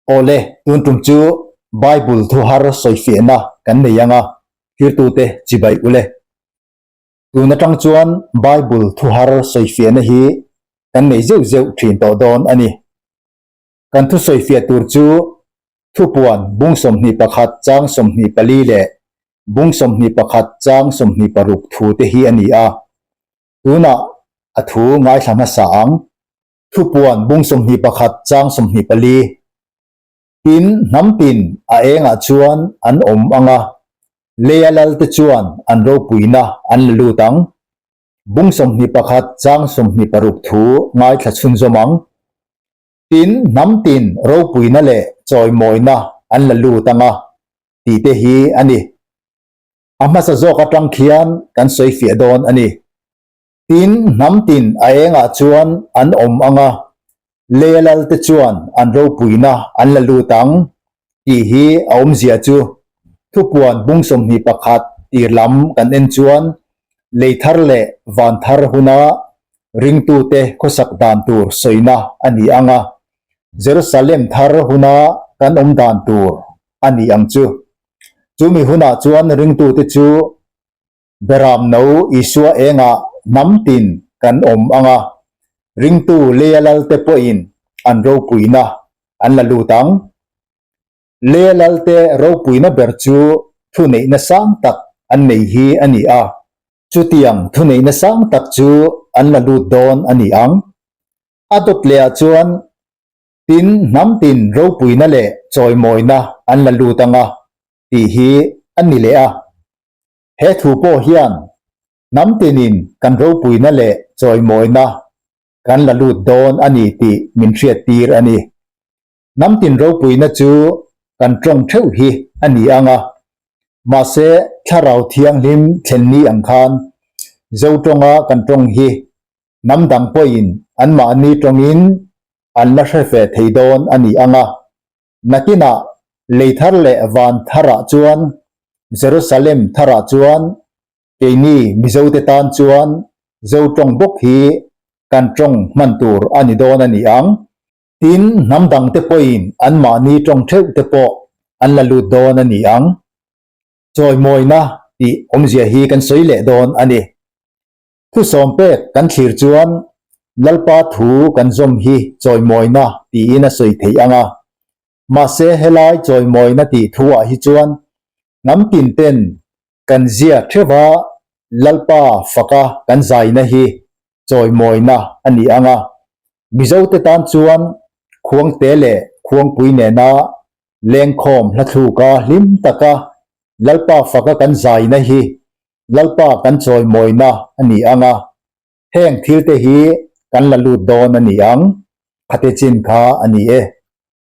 Awle, tun tum chu Bible thu har sawifiahna kan nei ang a, thirtute chibai ule. Tun atang chuan Bible thu har sawifiahna hi kan nei zeuh zeuh thin tawh dawn a ni. Kan thu sawifiah tur chu Thupuan bung 21 chang 24 leh bung 21 chang 26 thu te hi a ni a. Tunah a thu ngaithla hmasa ang. Thupuan bung 21 chang 24. Tin, hnam tin a engah chuan an awm ang a, leia lalte chuan an ropuina an la lut ang. Bung 21 chang 26 thu ngaithla chhunzawm ang. Tin, hnam tin ropuina leh chawimawina an la lut ang a, tih te hi a ni. A hmasa zawk atang khian kan sawi fiah dawn a ni. Tin, hnam tin a engah chuan an awm ang a, leia lalte chuan an ropuina an la lut ang, tih hi a awmzia chu. Thupuan bung 21 tir lam kan en chuan lei thar leh van thar huna ringtute khawsak dan tur sawina a ni ang a, Jerusalem thar huna kan awm dan tur a ni ang chu. Chumi hunah chuan ringtute chu Beram no Isua engah hnam tin kan awm ang a, ringtu leia lalte pawhin an ropuina an la lut ang. Leia lalte ropuina ber chu thuneihna sang tak an nei hi a ni a, chutiang thuneihna sang tak chu an la lut dawn a ni ang. A dawt lehah chuan tin hnam tin ropuina leh chawimawina an la lut ang a tih hi a ni leh a. He thu pawh hian hnam tinin kan ropuina leh chawimawina kan la lut dawn a ni tih min hriattir a ni. Hnam tin ropuina chu kan tawng theuh hi a ni ang a, mahse thlarau thianghlim thlen ni ang khan Zo tawnga kan tawng hi hnam dang pawhin anmahni tawngin an la hre ve thei dawn a ni ang a. Nakinah lei thar leh van tharah chuan Jerusalem tharah chuan keini Mizote tan chuan Zo tawng bawk hi kan tawng hman tur a ni dawn a ni ang. Tin, hnam dangte pawhin anmahni tawng theuh te pawh an la lut dawn a ni ang. Chawimawina tih awmzia hi kan sawi leh dawn a ni. Thusawm pek kan thlir chuan Lalpa thu kan zawm hi chawimawina tiin a sawi theih ang a. Mahse helai chawimawina tih thuah hi chuan hnam tin ten kan zia theuha Lalpa faka kan zaina hi chawimawina a ni ang a. Mizote tan chuan Khuangte leh Khuangpui nena lengkhawm hla thluka hlim taka Lalpa faka kan zaina hi Lalpa kan chawimawina a ni ang a, heng thilte hi kan la lut dawn a ni ang, khate chin kha a ni e.